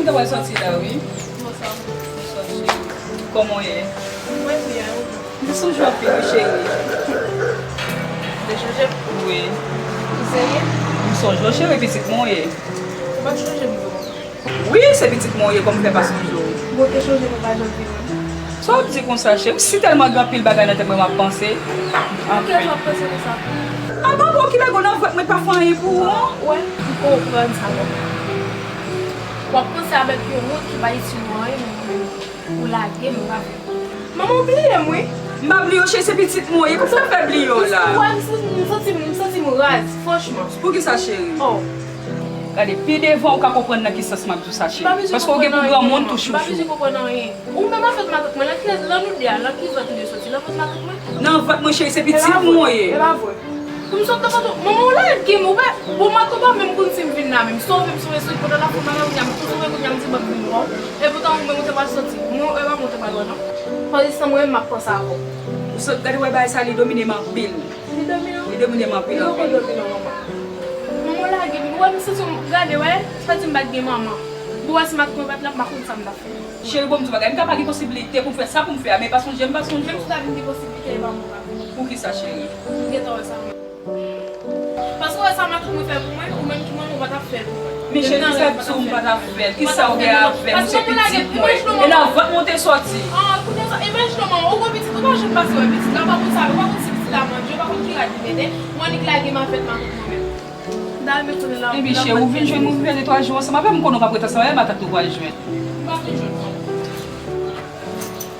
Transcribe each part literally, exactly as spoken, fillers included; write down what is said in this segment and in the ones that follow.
Mwen ta pral sòti la, wi. Bonswa. Bonswa, cheri. Kòman w ye? Mwen byen. M sonje w anpil, wi, cheri. Ou te chanje? Wi. Ou serye? M sonje w, cheri, pitit mwen w ye. Ou pa t chanje m non. Wi, se pitit mwen w ye, kòman m fè pa sonje w? Bon, ou te chanje, mwen pa janm vin wè m. Sa w ap di konsa, cheri? Si tèlman gen anpil bagay nan tèt mwen, m ap panse. Poukisa w ap panse konsa? A, papa w ki lage w nan vwèt mwen pa fè anyen pou ou, non? Wè, m konprann sa, papa. W ap panse avèk yon moun ki pa itil ou anyen, men ou menm, ou lage m, ou pa vle. Manman, ou bliye m, wi. M pa bliye w, cheri, se pitit mwen w ye. Kòman w fè bliye w la? Wè, m santi, m santi, m santi m raz, franchman. Poukisa, cheri? Oh. Gade, pi devan ou ka konprann nan ki sans m ap di w sa, cheri. Paske ou gen pou granmoun tou, chouchou. M pa bezwen konprann anyen. Ou menm avèk matant mwen, nan ki, nan nou de a, nan ki vant nou de soti? Nan vant matant mwen? Nan vant mwen, cheri, se pitit mwen w ye. E pa vre. Pou m sot nan vant ou, manman w lage m, ou pa, bon, matant ou pa menm konn si m vin la menm. Sove m, sove, sove, pandan l ap fè malè, kounye a m tou sove, kounye a m di ban m vin wè w. Epoutan ou menm ou te pral soti. Mwen, e pa mwen ou te pral wè, non. Pandan se tan mwen menm m ap panse avè w. Ou sot gade wè bagay sa, li domine m anpil. Li domine w? Li domine m anpil, anpil. Li poko domine w, manman. Manman w lage m. Ou wè m santi m gade, wè, se pa di m pa t gen manman. Bon, wè, si m ak mwen pa t la, m pa konn sa m t ap fè. Cheri, bon, m di w bagay, m ka pa gen posiblite pou m fè sa pou m fè a, men pa sonje m, pa sonje w. Menm si w ta vin gen posiblite, e pa mwen w ap vin. Poukisa, cheri? M gentan wè sa. Paske w wè sa matant mwen fè pou mwen, ou menm ki manman w pa t ap fè l pou mwen. Men cheri, kisa k di w m pa t ap fè l? Kisa w gen avè m? Ou se pitit mwen. E nan vant mwen w te sòti. Ah, kounye a sa, imajine w manman, ou gon pitit, ou pa janm pase wè pitit la, ou pa konn sa, ou pa konn si pitit la manje, ou pa konn ki rad li mete, ou annik lage m avèk matant mwen menm. M ta renmen konnen la. Epi cheri, ou vin jwenn mwen, vin fè de twa jou ansanm avè m, m konnen w p ap ret ansanm avè m, matant ou pral jwenn. M p ap vin jwenn manman.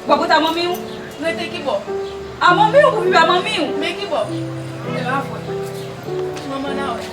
W ap ret a manmi w? Rete kibò? A manmi w, pou viv a manmi w. Men kibò? E pa vre. Manman n a wè.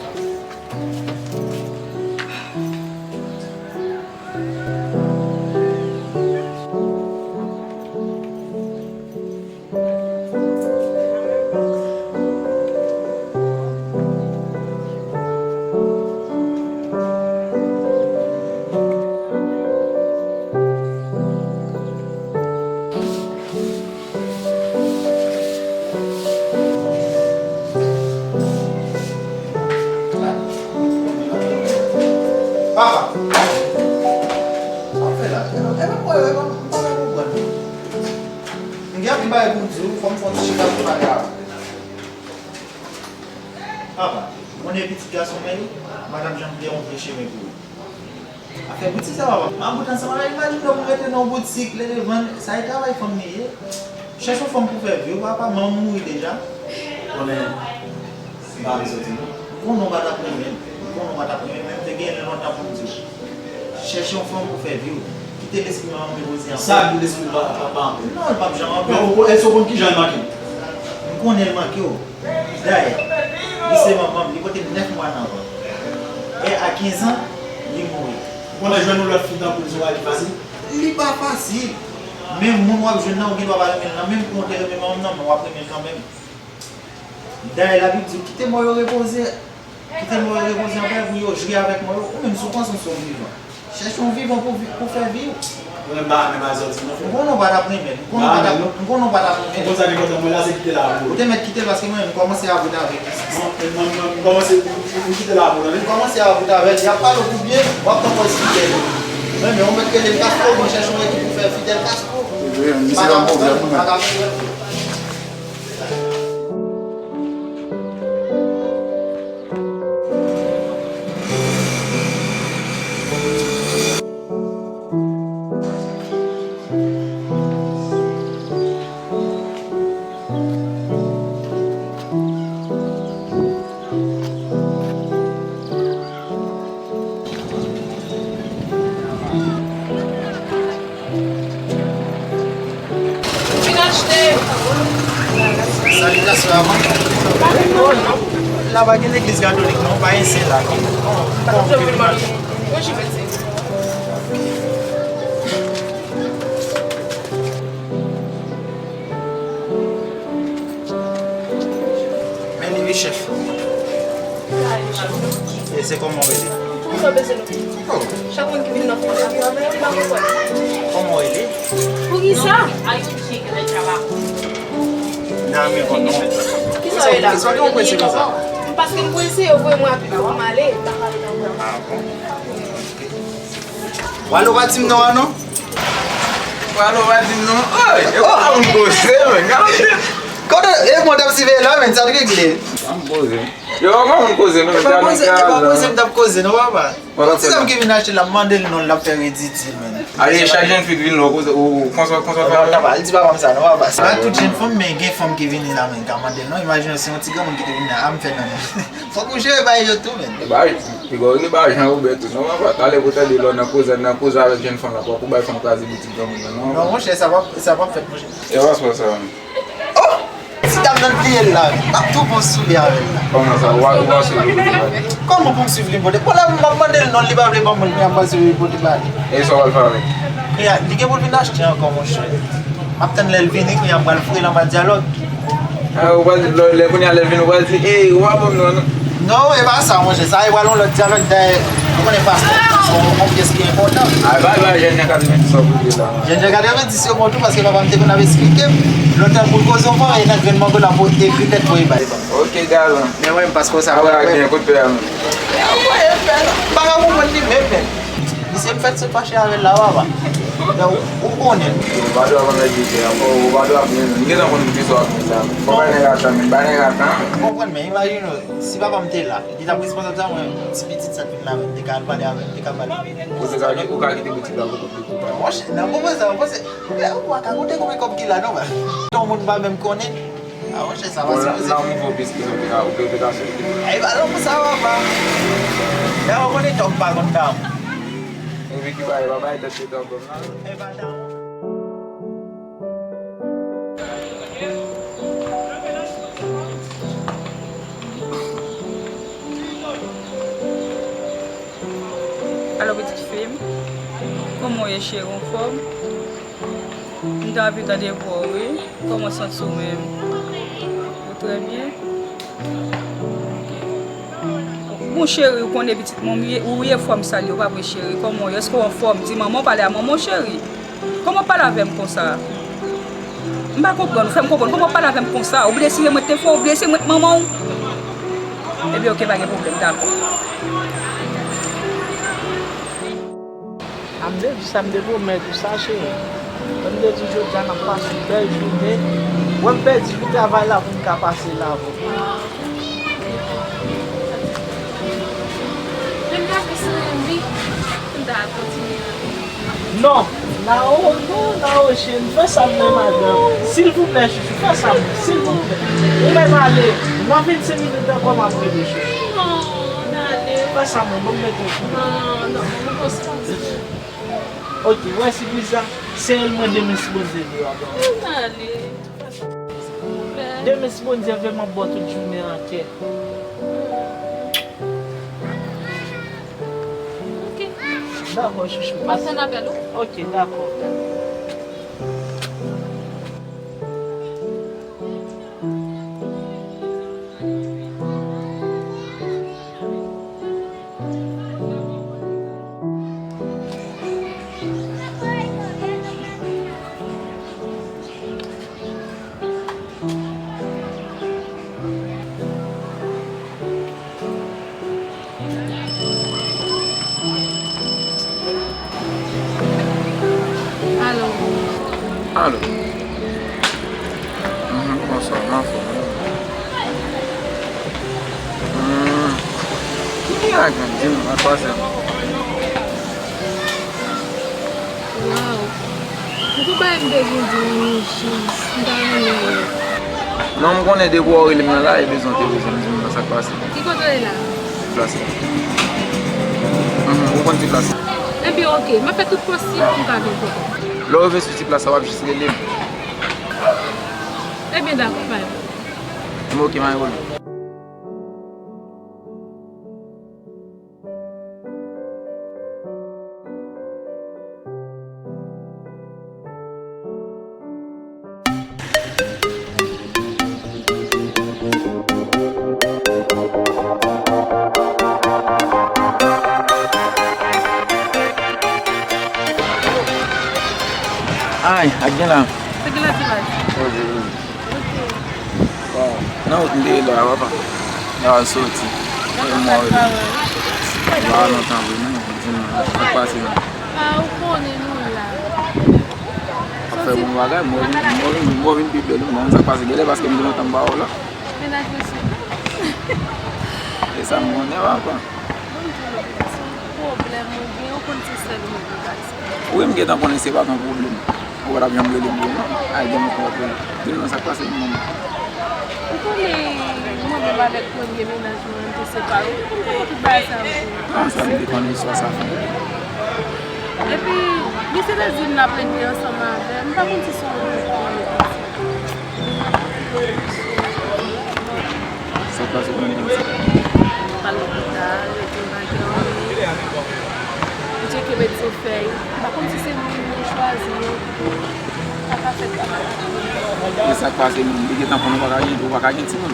Papa! Sa w fè la? E pa, e pa, e pa, m pa ka konprann. M gen anpil bagay pou m di w, fò m fè yon ti chita pou m pale avè w. Papa, ou konnen pitit gason mwen ye, madanm Jean te yon vye chemen pou li. Afè boutik sa, papa, m ap bout ansanm avè l, imajine w pou rete nan yon boutik, lè devan, sa e travay fanm li ye. Chèche yon fanm pou fè vi w, papa, manman w mouri deja. Konnen, m pa vle sòti, non. M konnen w pa t ap renmen l, m konnen w pa t ap renmen l, men m te genyen l lontan pou m di w. Chèche yon fanm pou fè vi w. Kite lespri manman m repoze anpè. Sa ki lespri pa, pa, pa anpè? Non, l p ap janm anpè. Men ou, èske ou konn kijan l manke w? M konnen l manke w. Dayè, li se manman m, li pote m nèf mwa nan vant. E a kenz an, li mouri. Ou konnen jwenn yon lòt fi tankou l se yon bagay ki fasil? Li pa fasil. Men moun w ap jwenn nan, ou gen dwa pa renmen l nan, menm pou w te renmen manman m nan, men w ap renmen l kanmenm. Dayè, Labib di w, kite mò yo repoze. Kite mò yo repoze anpè pou yo jwe avèk mò yo. Ou menm, si w panse w se yon vivan, chèche yon vivan pou vi-, pou fè vi w. Mwen menm, m pa renmen bay sòti non, frè. M konnen w pa t ap renmen l. M konnen w pa t ap, m konnen w pa t ap renmen l. Ou konn sa ki enpòtan mwen la, se kite l avè w. Ou te mèt kite l paske mwen menm, m kòmanse avote avè l. Mwen, mwen, mwen, m kòmanse, m, m kite l avè w, tande. M kòmanse avote avè l. Y ap pale w pou byen, w ap tankou Fidel. Mwen menm, ou mèt rele m Castro, mwen chèche yon ekip pou fè Fidel Castro. Wi, misye pa pwoblèm, mwen menm. Pa ka pwoblèm. Vin achte. Salitasyon, avan. La pa gen legliz katolik non, pa gen sen la non. Mwen jwenn se. Men li wi, chèf. E se kòman w rele? Poukisa w bezwen nou? Oh. Chak moun ki vin nan fon sa, li pa konprann. Kòman w rele? Poukisa? Dam, e bon, non. Kisa w ye la? Sa w gen w prese konsa? Paske m prese, yo voye mwen rapid pou m ale. Ah bon? Ok. Walo pa di m non an non. Walo pa di m non. Oy, e pa moun koze, men. Kote, e mwen t ap siveye la, men, sa t regle. An poze. Yo, pa moun koze, non, men. E pa koze, e pa koze m t ap koze, non, papa. Yon ti zanmi ki vin achte l, m ap mande l non, l ap fè redi di l, men. Ale, chak jèn fi k vin la, ou koze, ou konsa, konsa fè. Non, papa, al di papa m sa, non, papa. Se pa tout jèn fanm, men gen fanm ki vini la, men, ka mande l non. Imajine w, se yon ti granmoun ki te vini la, a m fè non, non. Fòk ou jere bagay yo tou, men. Ba, pi gwo, gen bagay jan ou bèt tou, non, papa. Talè pou tande lò nan koze, nan koze avèk jèn fanm la, fòk ou bay fanm kraze boutik granmoun nan, non. Non, monchè, sa p ap, sa p ap fèt, monchè. E pa sa, sa. Oh! Si dam nan bliye l la, m ap tou pran soulye avè l la. Kòman sa? Ou pa, ou pa swiv li pou te pale? Kòman pou m swiv li pou te? Bon, la, m ap mande l non, li pa vle ban mwen l, kounye a m pral swiv li pou te pale. E sa w pral fè avè l? Kounye a, li gen pou l vin achte ankò, monchè. M ap tann lè l vini, kounye a m pral foure l anba dyalòg. Ah, ou pral di, lè, lè kounye a lè l vini, ou pral di, "Ey, ou pa ban m non, non." Non, e pa sa, monchè. Sa e pral yon lòt dyalòg, dayè, ou konnen pastè, pastè, yon, yon pyès ki enpòtan. Ah, ba, ba, jèn jan katrevenndis sa pou di la. Jèn jan katrevenndis yo bon tou, paske papa m te konn ap esplike m, lòt tan pou l koze yon fanm, e nan grenn mango l ap ekri lèt voye bay. Ok, galan. Men mwen, m pa konsa. Ah, wè, gen kout pè a, men. Bagay pou mwen li menm, men. Misye m fèt sot fache avè l la, papa. Ou, ou konnen. Ou pa dwe ap anmède pè a, ou pa dwe ap, m gentan konn ki sa w ap di la. Fò bay nèg a tan, men, bay nèg a tan. Ou konprann, men imajine w, si papa m te la, li t ap responsab sa, mwen, ti pitit sa t vin la, men, m te ka al pale avè l, m te ka pale. Ou te ka, ou ka kite boutik la pou, pou, pou pale. Monchè, nan moman sa, ou panse, ou pa ka konte konbyen kòb ki la, non, man. Yon moun pa menm konnen. Ah, monchè, sa pa sipoze. Bon, la, la, m voye piske ou te ka, ou te ka soti. Ay, pa lanmou sa, papa. Dayè, ou konnen tòg pa konn damou. Epi ki bagay, papa, e tèt se tòg, non? E pa damou. Alo, pitit fi m. Kòman w ye, cheri, w anfòm? M ta anvi tande vwa w, wi. Kòman w santi w menm? Ou trè byen? Ok. Bon, cheri, ou konnen pitit mwen, ou ye, ou ye fòm sa l ye, ou pa vre, cheri? Kòman w ye? Èske w anfòm? Di manman w, pale a manman w, cheri. Kòman w pale avè m konsa? M pa konprann, ou fè m konprann. Kòman w pale avè m konsa? Ou blese mwen te fò, ou blese mwen t manman w? Ebyen, ok, pa gen pwoblèm, dakò. A m te di sa, m te pwomèt ou sa, cheri. M te di jodi a n ap pase yon bèl jounen. Wè m pèdi jou travay la pou m ka pase la avè w. Men m ta vle sere wi. M ta kontinye. Non, Nao, non, Nao, cheri, m fè sa m nan, madanm. Silvouplè, chouchou, fè sa m, silvouplè. Ou mèt ale. Nan vennsenk minit ankò, m ap rive, chouchou. Non, ale. Fè sa m, ban m mete w sou. Non, non, non, non, non. Ok, wè sipriz la, se l mwen demen si Bondye vle w ap wè. Ale. Demen si Bondye vle m ap ba w tout jounen an kè. Ok. Dakò, chouchou. M ap tann apèl ou. Ok, dakò. Alo. Alo. Mhm, bonswa, m anfòm wi. Hmm. Ki gen ak mwen? Di m, sa k pase? Waw. Ou tou bay m bezwen di w yon jis. M ta renmen wè w. Non, m konnen depi w rele m nan la, e bezwen w te bezwen m di m nan sa k pase. Ki kote w ye la? Ti plas la. Mhm, ou konn ti plas la. Ebyen, ok. M ap fè tout posib pou m ka vin kote w. Lè w rive sou ti plas la, w ap jis rele m. Ebyen, dakò, pa gen pwoblèm. M ok, pa gen pwoblèm. Ay, ak gen la. Se gen la, ti baz. Bon, nan wout m te ye la, papa. Nan al soti. Mwen mò wi. Sa lontan vre, non? Di m, sa k pase, non? A, Ou konnen nou la. Ap fè bon bagay, mwen vin, mwen vin, mwen vin pi bèl, wi, mwen, sa k pase, genlè paske m gen lontan m pa wè w la. Mennaj mesye. E sa m konnen, papa. Bon, m di w, se yon pwoblèm mwen gen, ou konn se sèl mwen ki ka eksplike. Wi, m gentan konnen se pa t yon pwoblèm. Ou pa t ap janm rele m pou non. Ay, gen moun k ap rele. Di m non, sa k pase pou mwen. Ou konnen, mwen menm avèk premye mennaj mwen, nou te separe. Ou konn kòman tout bagay sa yo te ye. Non, sa m te konn istwa sa fè. Epi, misye te di m l ap regle ansanm avè m. M pa konn si se yon regle. Sa k pase pou mwen sa? M al lopital, yo di m pa gen anyen. M tcheke medsen fèy. M pa konn si se moun yo chwazi yo. Sa ka fèt, sa ka fèt. E sa k pase, moun? Li gentan konnen ou pa ka gen, ou pa ka gen timoun.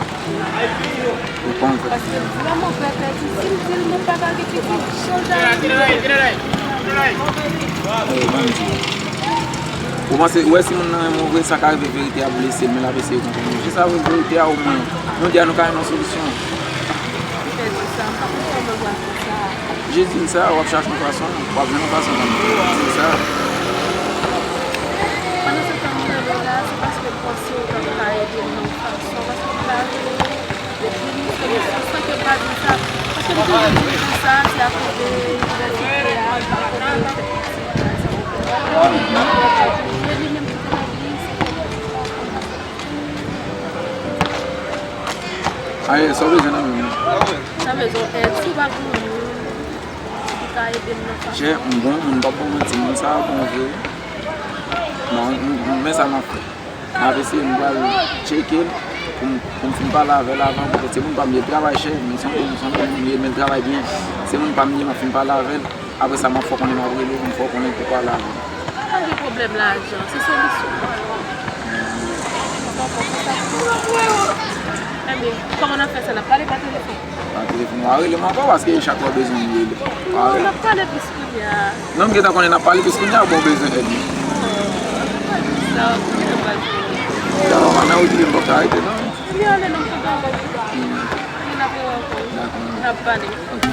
Ou konn fè. Paske m di la, mon pè pèdi, si m di l mwen pa ka gen pitit, jan l ta rive. Ou panse, ou wè si moun nan renmen w vre, sa ka rive verite a blese l, men l ap eseye konprann ou. Jis avwe verite a omwen, nou de a nou ka jwenn yon solisyon. Ou te di sa, m pa konn kòman w pral fè sa. Jis di l sa, w ap chache yon fason, w ap jwenn yon fason kanmenm. Di l sa. Pandan se tan m rele w la, se paske m panse w t ap ka ede m nan yon fason, paske m pa rele w. Depi m se mesye san ke m pa di sa. Paske m toujou di m konsa, se akoz de inivèsite a, m pa konn yo fè piti bagay sa yo fè. E li menm ki te nan li, se kèk ti pa konn. Aye, sa w bezwen nan men m? Sa bezwen èd, si w pa gen yon moun ki ka ede m nan fason. Chè, m bon moun, m p ap ba w manti, moun sa a bon vre. Non, m, m, men sa m ap fè. M ap eseye, m pral tcheke l pou m, pou m fin pale avè l avan, poutèt se moun pa m ye, l travay chè, men se yon bon, se yon bon moun li ye, men l travay byen. Se moun pa m li ye, m ap fin pale avè l. Apre sa, m ap fè w konnen, m ap rele w pou m fè w konnen pou w pale avè l. Pa gen pwoblèm lajan, se solisyon. Enben, kòman n ap fè sa? N ap pale pa telefòn? Pa telefòn, w a rele m ankò, paske chak lè w bezwen m rele. W a rele. Non, n ap pale plis kounye a. Non, m gentan konnen n ap pale plis kounye a, bon, w bezwen èd. Non, pa di sa, ou gentan pral fini. Sa va, nan ou di m p ap ka rete, non? Kounye a, ale non, m kontan wè w. N ap rewè ankò. Dakò. N ap pale. Ok.